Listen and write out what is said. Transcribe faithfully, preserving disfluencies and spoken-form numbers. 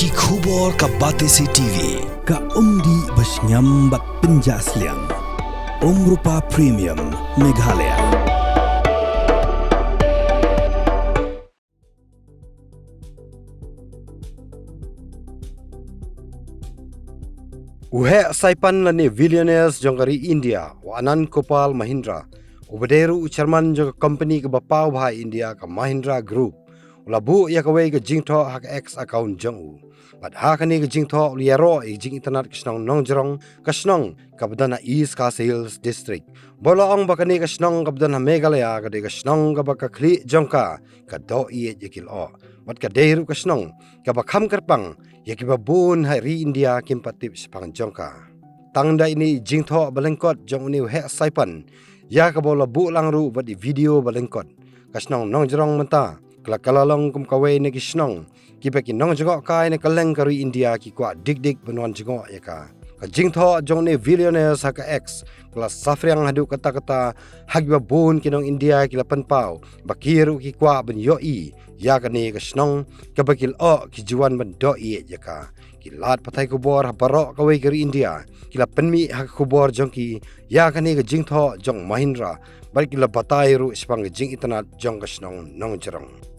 Ki khubor ka Batesi T V, ka umdih ba shngiam bad pynjah sliang. Umrupa Premium, Meghalaya. U heh saipan lane billionaires jong ka ri India, u Anand Gopal Mahindra, uba dei ruh u chairman jong ka company kaba paw bha ha India ka Mahindra Group, u la buh ïa kawei ka jingthoh ha ka X account jong u. Bad ha kane ka jingthoh u la ïaroh ïa ka jingitynnad ka shnong Nongjrong, ka shnong kaba don ha East Khasi Hills District. Ba u la ong ba kane ka shnong kaba don ha Meghalaya ka dei ka shnong kaba ka khlieh jong ka ka doh ïeit ïa ki lyoh. Bad ka dei ruh ka shnong kaba kham kyrpang ïa kiba bun ha ri India kim pat tip shaphang jong ka. Tang da ine i jingthoh ba lyngkot jong une u heh saipan, ïa kaba u la buh lang ruh bad i video ba lyngkot, ka shnong Nongjrong mynta ka la kylla long kum kawei na ki shnong kiba ki nongjngohkai na kylleng ka ri India ki kwah dik dik ban wan jngoh ïa ka. Ka jingthoh jong une u billionaire ha ka X ka la saphriang haduh katta katta, ha kiba bun ki nong India ki la pynpaw ba ki ruh ki kwah ban ïohi ïa kane ka shnong kaba ki lyoh ki ju wan ban doh ïeit ïa ka. Ki lad pathai khubor ha baroh kawei ka ri India ki la pynmih ha ka khubor jong ki ïa kane ka jingthoh jong Mahindra, bad ki la batai ruh shaphang ka jingitynnad jong ka shnong Nongjrong.